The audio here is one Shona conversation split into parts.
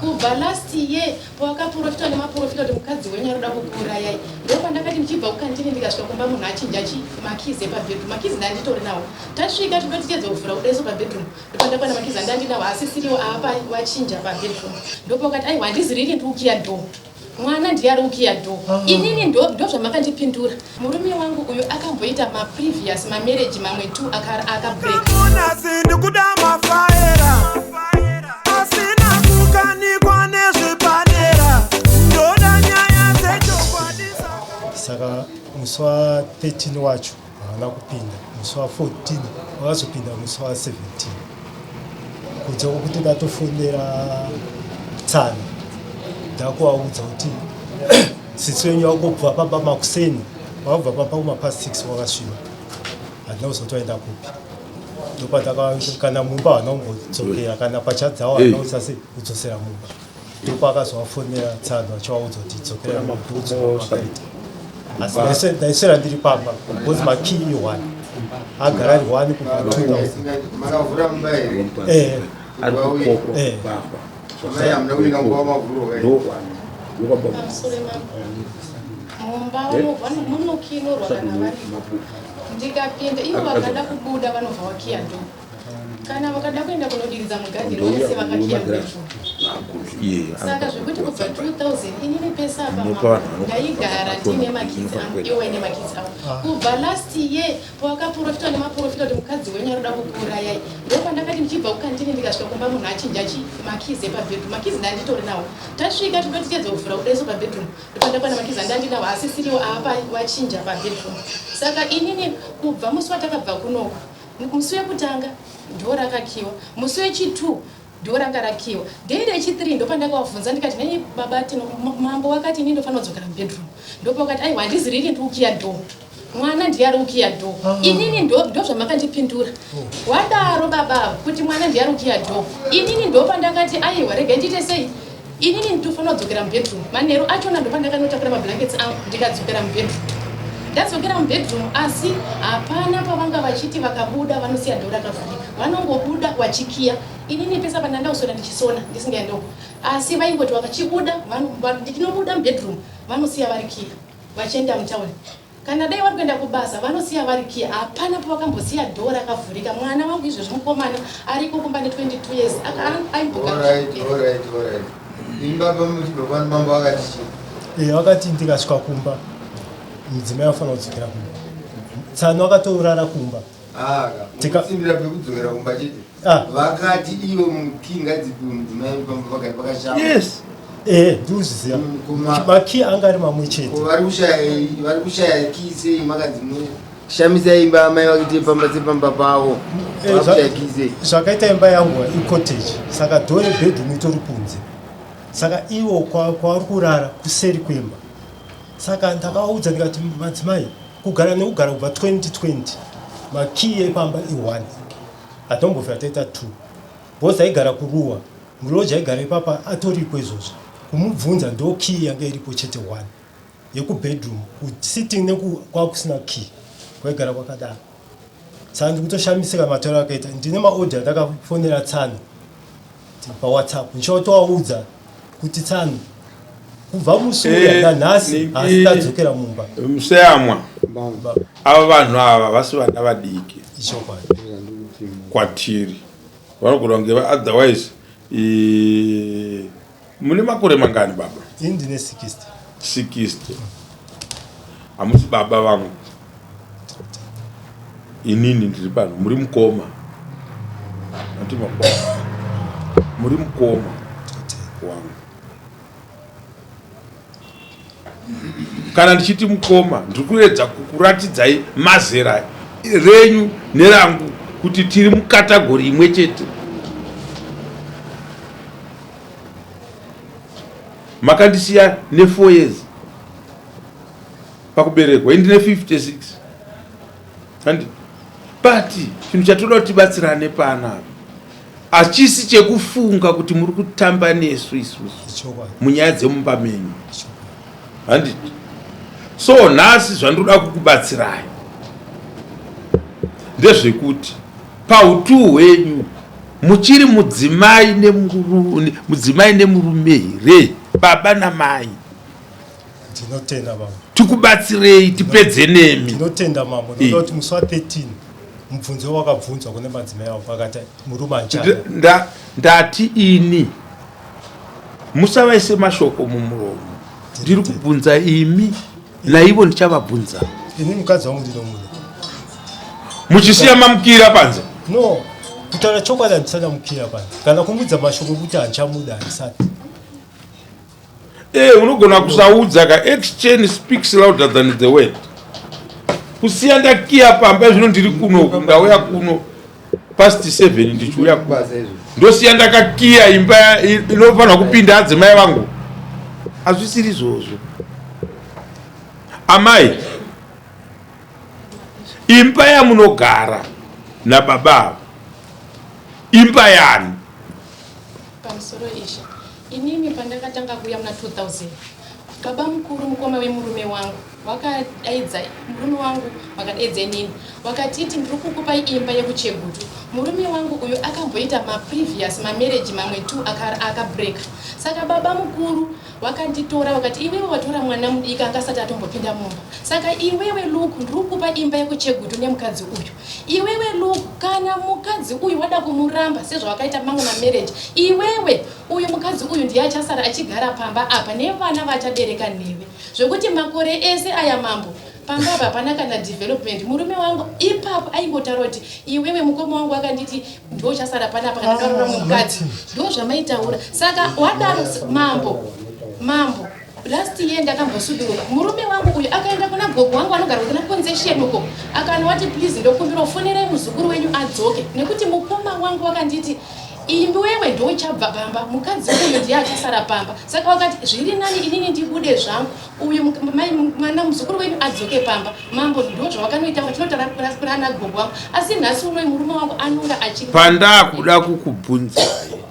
Kubva last year pawakaprofitwa nemaprofita kuti mukadzi wenyu anoda kukuurayai, ndopandakati ndichibva kukantini ndikasvika kumba munhu achinja chi makeys epabedroom. Makeys ndanditori nawo. Tasvika tinoti tiedza kuvhura kudaiso pabedroom, ndopandakawana makeys andandinawo asisiriwo apa, wachinja pabedroom. Ndopakati, "Aiwa, handiziriri ndikukiya door, mwana ndiye ari kukiya door." Inini ndo zvamakandipindura. Murume wangu uyu akamboita maprevious mamarriage mamwe two akabreak. Munasi ndikuda mafaera asina kukanikwa nezvipanera, ndoda nyaya dzechokwadi. Saka musi wa13 wacho haana kupinda. Musi wa14 wakazopinda, musi wa17 kunze kwokuti ndatofonera tsano, ndakuvaudza kuti sisi wenyu wakubva pamba makuseni, wakabva pamba kumapast 6, wakasviba, handina kuzoti waenda kupi. Ndopataka kana mumba haana kumbodzokera, kana pachadzawo haana kusase kudzosera mumba. Ndopakazovafonera tsano achivaudza kuti dzokera makaita, asi ndaiswera ndiri pamba because makey i1 agara ari 1 kubva 2000. Makavhura mumba here? Eh. Eh. Mai, hamuna kuinga nguva mavhuro kai? Pamusoro mambo, mumba munokinorwa kana varipo. Ndikapinda, ivo vakada kubuda vanobva wakiya door, kana vakada kuenda kunodiridza mugadheni vose vakakiya bedroom. Saka zvekuti kubva 2000 inini pese apa ndaigara ndiine makeys angu, iwo vaine makeys avo. Kubva last year pawakaprofitwa nemaprofita kuti mukadzi wenyu anoda kukuurayai, ndopandakati ndichibva kukantini ndikasvika kumba munhu achinja chi makeys epabedroom. Makeys ndanditori nawo. Tasvika tinoti tiedza kuvhura kudaiso pabedroom, ndopandakawana makeys andandinawo asisiriwo apa, wachinja pabedroom. Saka inini kubva musi watakabva kunoko, musi wekutanga ndo rakakiwa, musi wechi2 ndo ranga rakiwa, day rechi3 ndopandakavabvunza ndikati, "Nai baba Tino, mambo wakati ini ndofanira kudzokera mubedroom." Ndopakati, "Aiwa, handiziriri ndikukiya door, mwana ndiye ari kukiya door." Inini ndo zvamakandipindura. Wadaro baba ava kuti mwana ndiye ari kukiya door, inini ndopandakati, "Aiwa, regai ndiite sei, inini nditofanira kudzokera mubedroom." Manheru achona ndopandakanotakura mablankets angu ndikadzokera mubedroom. Ndadzokera mubedroom, asi hapana pavanga vachiti vakabuda vanosiya door rakavhurika, vanongobuda wachikiya. Inini pesa pandanda kuswera ndichisona ndisingaendoko, asi vaingoti vakachibuda ndichinobuda mubedroom vanosiya vari kiya vachienda mutauni. Kana dai vari kuenda kubasa vanosiya vari kiya. Hapana pavakambosiya door rakavhurika. Mwana wangu izvezvi mukomana ariko kumba ne22 years aimboga. Alright. Imba pamuchibva pano, mambo akati chii? Eh, vakati ndikasvika kumba mudzimai afanira kudzokera kumba. Tsano akatorara kumba. Simbira pekudzokera kumba chete. Ah. Vakati ivo mukey ngadzipiwe mudzimai pamba pakati pakashama. Yes. Eh, ndikuzviziva. Makey anga ari mamwe chete. Vari kushaya key sei? Makanzi shamisa imba, amai vakuti pamba sepamba pavo. Eh, Vari kushaya key sei? Zvakaita imba yangu icottage, saka door rebedroom itori kunze, saka ivo kwavari kurara kuseri kwemba. Saka ndakavaudza ndikati, "Madzimai, kugara nekugara kubva 2020 makey epamba i1, hatombobvira taita 2." Because aigara kuruwa muloja, aigara ipapa, atoripo izvozvo. Kumubvunza, ndo key yanga iripo chete 1 yekubedroom. Kusitting kwakusina key, kwaigara kwakadaro. Saka ndikutoshamisika matauro akaita. Ndine maaudio andakafonera tsano paWhatsApp ndichatovaudza kuti, "Tsano, kubva musi uya nanhasi hasi tadzokera mumba." Museyamwa, ava vanhu ava vasi vana vadiki. Ichokwadi. Kwatiri vanogona kunge otherwise mune makore mangani, baba? Ini ndine 60. 60. Hamusi baba vangu, inini ndiri pano, muri mukoma ati makoma, muri mukoma wangu. Kana ndichiti mukoma, ndiri kuedza kukuratidzai mazera renyu nerangu kuti tiri mucategory imwe chete. Makandisiya ne4 years pakuberekwa, indine 56 handi. But chinhu chatoda kuti tibatsirane panapa hachisi chekufunga kuti muri kutamba nesu isusu munyaya dzemumba menyu, handiti? So nhasi zvandoda kukubatsirai ndezvekuti pautu hwenyu. Muchiri mudzimai nemurume, mudzimai nemurume here, baba namai? Ndinotenda baba. Tikubatsirei tipedze nemi. Ndinotenda mambo. Ndinoda kuti musi wa 13 mubvunzo wakabvunzwa kune madzimai avo akati murume anchada. Ndati ini musavaise mashoko mumuromo. Ndiri kubvunza imi naivo ndichavabvunza. Ini mukadzi wangu ndinomuda. Muchisiya mamukira panze? No, kutaura chokwadi handisati ndamukira panze. Kana kumudza mashoko ekuti handichamuda handisati. Eh, unogona kusaudza ka action speaks louder than the word. Kusiya ndakiya pamba zvino ndiri kuno ndauya kuno past 7 ndichiuya ndosiya ndakakiya imba inofanirwa kupinda adzimai vangu. Hazvisiri izvozvo. Amai, imba yamunogara nababa ava imba yani? Pamusoro ishe. Inini pandakatanga kuuya muna 2000 baba mukuru mukoma wemurume wangu wakadaidza murume wangu wakadaidza inini wakatiti ndiri kukupai imba yekuchegutu murume wangu uyu akamboita maprevious mamarriage mamwe two akabreak aka saka baba mukuru wakanditora wakati iwewe watora mwana mudiki angasati atombopinda mumba saka iwewe luku ndiri kukupa imba yekuchegutu nemukadzi uyu Iwewe Luke, kana mukadzi uyu wada kumuramba sezvawakaita mamwe mamarriage, iwewe uyu mukadzi uyu ndiye achasara achigara pamba apa nevana vachabereka newe. Zvekuti makore ese aya mambo, pamba apa hapana kana development. Murume wangu ipapo aingotaura kuti iwewe mukoma wangu akanditi ndiwe uchasara panapa kana ndakarora mumwe mukadzi. Ndozvamaitaura. Saka wadaro mambo, mambo. Last year ndakambosuduruka murume wangu uyu akaenda kuna gogo wangu anogara kuna concession uko akanowati please ndokumbira ufonerai muzukuru wenyu adzoke nekuti mukoma wangu wakanditi iwewe ndouchabva pamba mukadzi uyu ndiye achasara pamba saka wakati zviri nani inini ndibude zvangu uyu mwana muzukuru wenyu adzoke pamba mambo ndo zvawakanoita vachinotaura kuna gogo wangu asi nhasi unoyi murume wangu anonga achi pandakuda kukubvunzai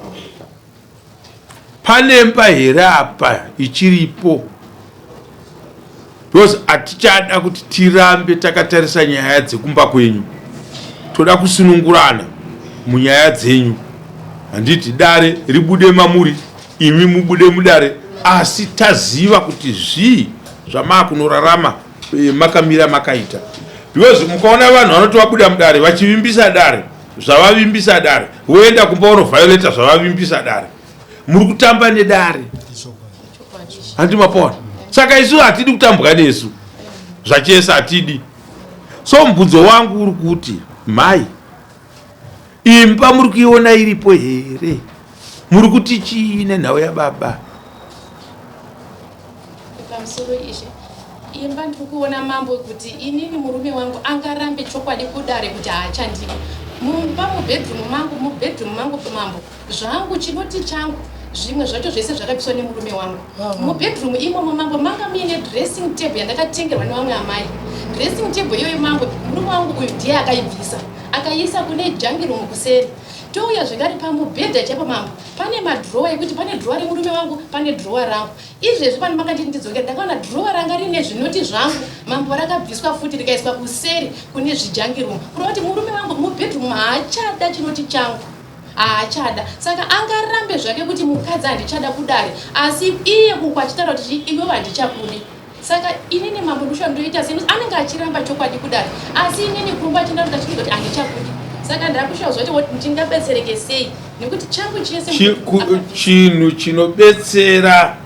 Pane mba here apa ichiripo? Because hatichada kuti tirambe takatarisa nyaya dzekumba kwenyu. Toda kusunungurana munyaya dzenyu. Handiti dare ribude mamuri, imi mubude mudare, asi taziva kuti zvii zvamaakunorarama eh, makamira makaita. Because mukaona vanhu vanoti vabuda mudare vachivimbisa dare zvavavimbisa dare voenda kumba vonoviolata zvavavimbisa dare muri kutamba nedare handi mapona saka isu hatidi kutambwa nesu zvachese hatidi so mubvunzo wangu uri kuti mhai imba muri kuiona iripo here muri kuti chii nenhau yababa Pamusoro ishe imba ndiri kuona mambo kuti inini murume wangu angarambe chokwadi kudare kuti haachandidi mumba mubedroom mangu mubedroom mangu mambo zvangu chinoti changu zvimwe zvacho zvese zvakabviswa nemurume wangu ah. mubedroom imomo mambo manga muine dressing table yandakatengerwa nevamwe amai dressing table iyoyo mambo murume wangu uyu ndiye akaibvisa akaiisa kune jangi room kuseri touya zvekare pamubhedha chaipo mambo pane madrowa ekuti pane drowa remurume wangu pane drowa rangu Izvezvi pano makanditi ndidzokere ndakaona drawer ranga rine zvinoti zvangu mambo rakabviswa futi rikaiswa kuseri kune zvijangi room kureva kuti murume wangu mubedroom haachada chinoti changu haachada saka angarambe zvake kuti mukadzi handichada kudare asi iye kuko achitaura kuti iwewe handichakudi saka inini mambo ndosha ndoita sei anenge achiramba chokwadi kudare asi inini kumba achinda kuti achikuti handichakudi saka ndakushawa zvati ndingabetsereke sei nekuti changu chese chinhu chinobetsera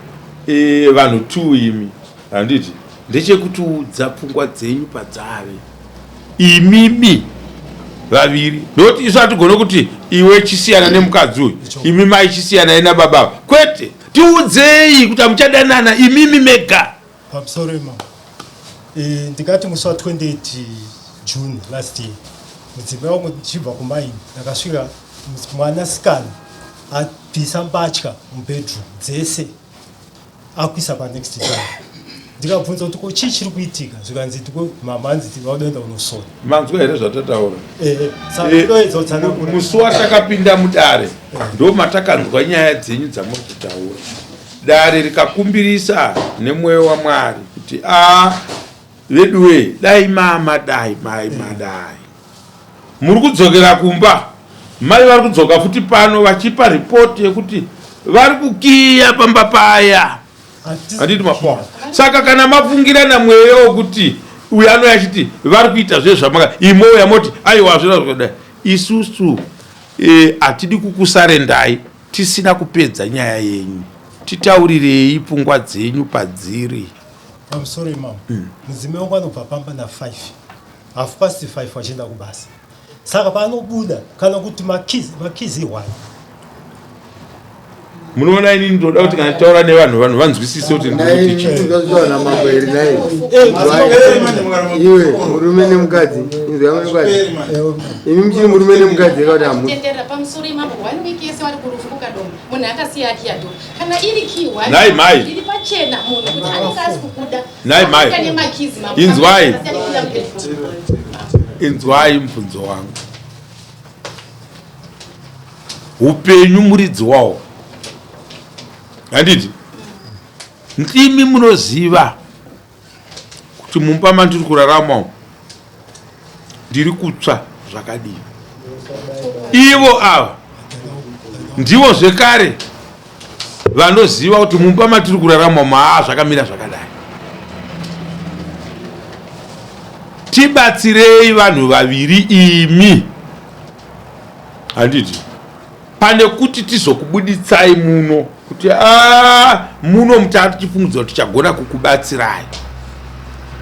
e, vanhu two imi handiti ndechekutiudza pfungwa dzenyu padzave imimi vaviri nokuti isu hatigone kuti iwe chisiyana nemukadzi uyu imi mai chisiyanai nababa kwete tiudzei kuti hamuchadanana imimi mega Pamusoro imamo. E, ndikati musi wa 28 June last year mudzimai wangu ndichibva kumaini ndakasvika mwanasikana abvisa mbatya mubedroom dzese akuisa panext door ndikabvunza kuti ko chii chiri kuitika zvikanzi tiko mama hanzi vaudoenda kunosona manzwa here zvatataura eh, eh, eh, musi watakapinda mudare ndo matakanzwa nyaya dzenyu dzamuri kutaura Dare rikakumbirisa nemweya waMwari kuti a veduwee dai mama dai mai madai muri kudzokera kumba. Mai vari kudzoka futi pano vachipa ripoti yekuti vari kukiya pamba paya. Handiti mapoa. Saka kana mafungirana mweya wekuti uyu anouya achiti vari kuita zve zvamaka imouya moti aiwa hazvina zvakadai. Isusu eh, hatidi kukusarendai tisina kupedza nyaya yenyu. Titaurirei pfungwa dzenyu padziri. Pamusoro imamo. Mudzimai wangu anobva pamba na 5. Half past 5 achienda kubasa. Saka paanobuda kana kuti makizi makizi ihwai. Munoona ini ndoda kuti kana taura nevanhu vanhu vanzwisise kuti ndiri kuti chii. Ndozviona mambo here nhai? Iwe murume nemukadzi inzwa mukadzi. Imi muchiri murume nemukadzi here kuti hamusi? Tenderera pamusoro imambo one week yese vari kurufu kukadoma munhu akasiya akiya door kana iri key one Nhai mai. iri pachena munhu kuti anenge asi kukuda Nhai mai. Akauya nemakizi mambo Inzwai. Akasiya akapinda mubedroom. Inzwai mubvunzo wangu. Upenyu muridzi wawo. Handiti? Ndimi munoziva kuti mumba mandiri kurarama umu ndiri kutsva zvakadii. Ivo ava ndivo zvekare vanoziva kuti mumba matiri kurarama maa zvakamira zvakadai. Tibatsirei vanhu vaviri imi, handiti? Pane kuti tizokubuditsai muno kuti a muno mutaa tichifungidzira kuti tichagona kukubatsirai,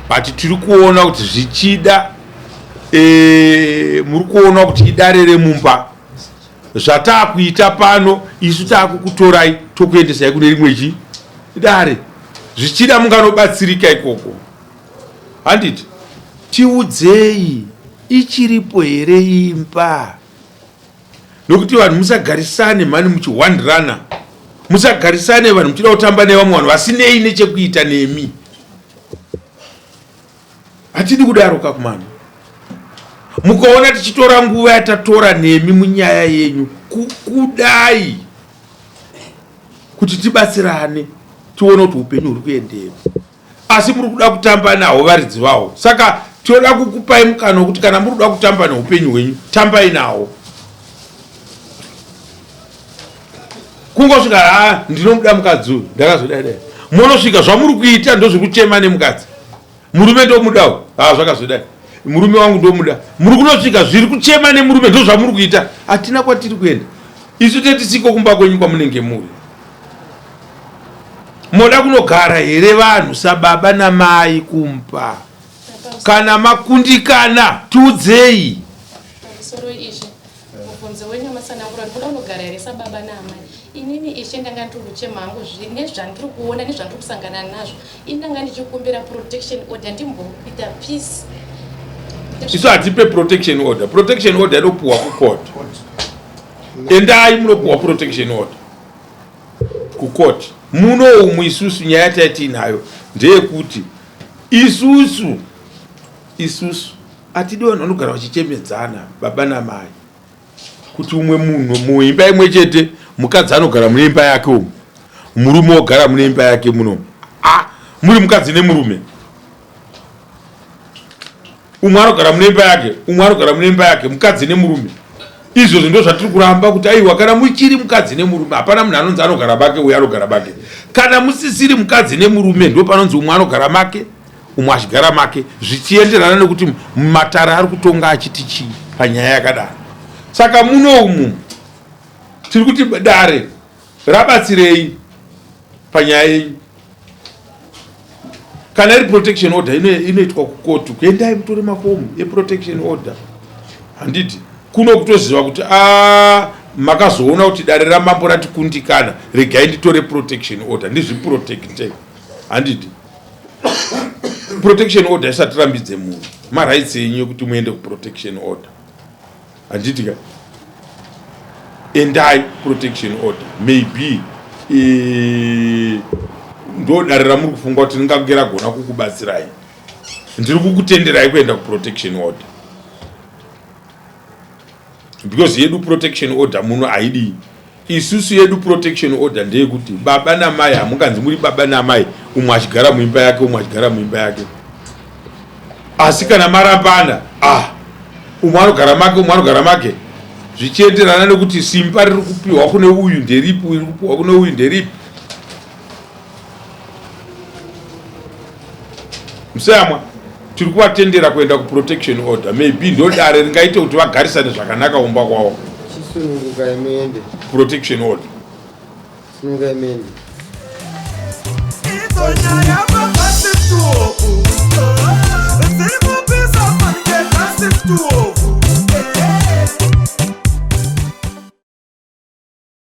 but tiri kuona kuti zvichida e, muri kuona kuti idare remumba zvataakuita pano isu taakukutorai tokuendesai kune rimwe chi dare zvichida munganobatsirika ikoko handiti tiudzei ichiripo here imba nokuti vanhu musagarisane mhani muchihwandirana musagarisane vanhu muchida kutamba nevamwe vanhu vasinei nechekuita nemi Hatidi kudaro kakumana. Mukaona tichitora nguva yatatora nemi munyaya yenyu kukudai kuti tibatsirane tione kuti upenyu huri kuendepi, asi muri kuda kutamba naho varidzi vaho. Saka tinoda kukupai mukana wekuti kana muri kuda kutamba neupenyu hwenyu tambai naho. Kungosvika ha ndinomuda mukadzi uyu ndakazodai dai, monosvika zvamuri kuita ndozviri kuchema nemukadzi. Murume ndomudawo, ha zvakazodai, murume wangu ndomuda. Muri kunosvika zviri kuchema nemurume ndozvamuri kuita. Hatina kwatiri kuenda isu, tetisiko kumba kwenyu kwamunenge muri. Moda kunogara here vanhu sababa namai kumba? Kana makundikana tiudzei. Pamusoro ishe, mubvunzo wenyu wamatsanangura kuti muda kunogara here sababa naamai. Inini ishe ndanga ndiri kuchema hangu nezvandiri kuona nezvandiri kusangana nazvo. Ini ndanga ndichikumbira protection order ndimboita peace. Isu hatipe protection order. Protection order inopuwa kucourt. Endai munopuwa protection order kucourt. Muno umu isusu nyaya yatinayo ndeyekuti isusu isusu hatidi vanhu vanogara vachichemedzana baba namai kuti umwe munhu muimba imwe chete, mukadzi anogara mune imba yake umu, murume ogara mune imba yake muno. Ah, muri mukadzi nemurume, umwe anogara mune imba yake, umwe anogara mune imba yake, mukadzi nemurume. Izvozvo ndo zvatiri kuramba kuti aiwa, kana muchiri mukadzi nemurume hapana munhu anonzi anogara make uye anogara make. Kana musisiri mukadzi nemurume ndo panonzi umwe anogara make umwe achigara make, zvichienderana nekuti matare ari kutonga achiti chii panyaya yakadaro. Saka muno umu tiri kuti dare rabatsirei panyaya yenyu. Kana iri protection order inoitwa kukotu, kuendai mutore mafomu eprotection order. Handiti kuno kutoziva kuti a makazoona kuti dare ramambo ratikundikana, regai nditore protection order ndizviprotecte. Handiti protection order isati rambidze munhu marights enyu ekuti muende kuprotection order. Handiti ka endai protection order maybe ndo dare ramuri kufunga kuti ringange ragona kukubatsirai. Ndiri kukutenderai kuenda kuprotection order because yedu protection order muno haidii. Isusu yedu protection order ndeyekuti baba namai hamunganzi muri baba namai, umwe achigara muimba yake umwe achigara muimba yake, asi kana marambana umwe anogara make umwe anogara make. Zvichienderana nekuti simba riri kupiwa kune uyu nderipi, riri kupiwa kune uyu nderipi. Museyamwa, tiri kuvatendera kuenda kuprotection order, maybe ndo dare ringaite kuti vagarisane zvakanaka kumba kwavo. Chisunungukai muende. Protection order. Sunungukai muende. Idzo nyaya papasituoku.